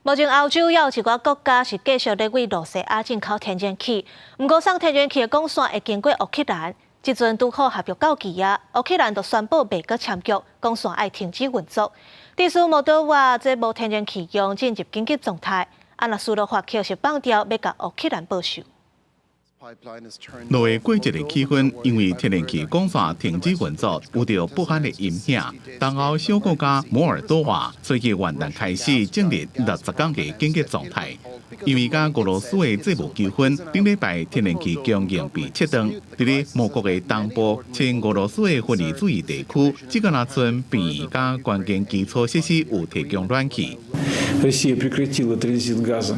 目前歐洲有一寡國家是繼續咧對露西亞進口天然氣，毋過送天然氣的管線會經過烏克蘭。這陣拄好合約到期啊，烏克蘭就宣布袂閣簽約，管線愛停止運作。致使摩多瓦這無天然氣用，進入緊急狀態。啊，若斯洛伐克是放調欲共烏克蘭報仇。落個過節的氣氛，因為天然氣管線停止運作，有著不安的陰影。東歐小國家摩爾多瓦隨去元旦開始進入60天的緊急狀態，因為佮俄羅斯的債務糾紛，頂禮拜天然氣供應被切斷。佇咧摩國的東部，親俄羅斯的分離主義地區，只敢若賰病院佮關鍵基礎設施有提供暖氣。 Россия прекратила транзит газа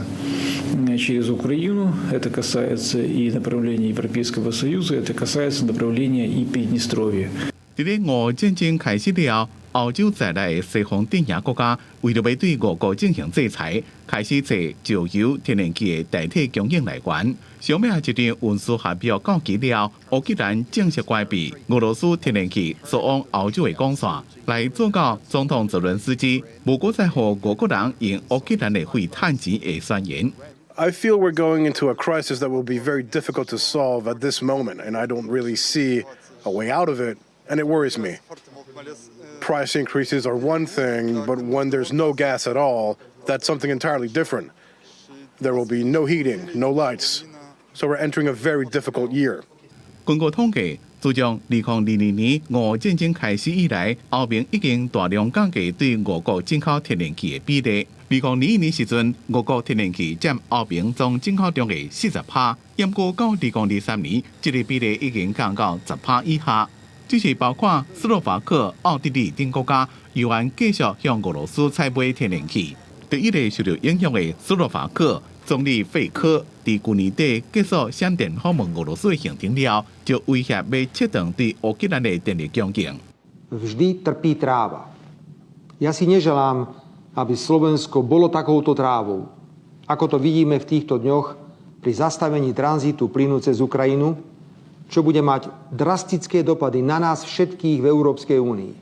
через Украину. Это касается и направления Европейского Союза, это касается направления и Приднестровья. 佇咧俄烏戰爭開始了，歐洲在內的西方陣營國家為著欲對俄國進行制裁，開始揣石油、天然氣的代替供應來源。上尾一張運輸合約到期了，烏克蘭正式關閉俄羅斯天然氣輸往歐洲的管線，來做到總統澤倫斯基無閣再予俄國人用烏克蘭的廢趁錢的宣言。 I feel we're going into a crisis that will be very difficult to solve at this moment, and I don't really see a way out of it, and it worries me. Price increases are one thing, but when there's no gas at all, that's something entirely different. There will be no heating, no lights. So we're entering a very difficult year. 根據統計，自從2022年俄烏戰爭開始以來，歐盟已經大量降低對俄國進口天然氣的比例。2021年時陣，俄國天然氣佔歐盟總進口量的40趴，毋過到2023年，這個比例已經降到10趴以下。只是包括斯洛伐克、奧地利等國家，猶原繼續向俄羅斯採買天然氣。第一个受著影響的斯洛伐克總理費科，佇舊年底結束閃電訪問俄羅斯的行程了，就威脅欲切斷對烏克蘭的電力供應。 Vždy trpí tráva. Ja si neželám, aby Slovensko bolo takouto trávou, ako to vidíme v týchto dňoch pri zastavení tranzitu plynu cez Ukrajinu, čo bude mať drastické dopady na nás všetkých v Európskej únii.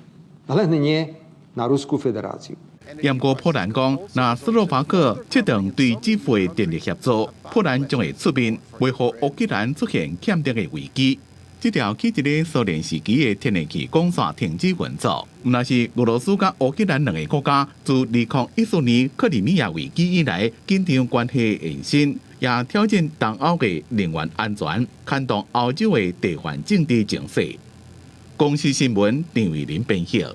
Len nie na Ruskú federáciu. 毋過波蘭講，若斯洛伐克切斷對基輔的電力協助，波蘭將會出面維護烏克蘭出現欠電的危機。這條起佇咧蘇聯時期的天然氣管線停止運作，毋但是俄羅斯佮烏克蘭兩个國家自2014年克里米亞危機以來緊張關係延伸，也挑戰東歐的能源安全，牽動歐洲的地緣政治情勢。公視新聞張偉林編譯。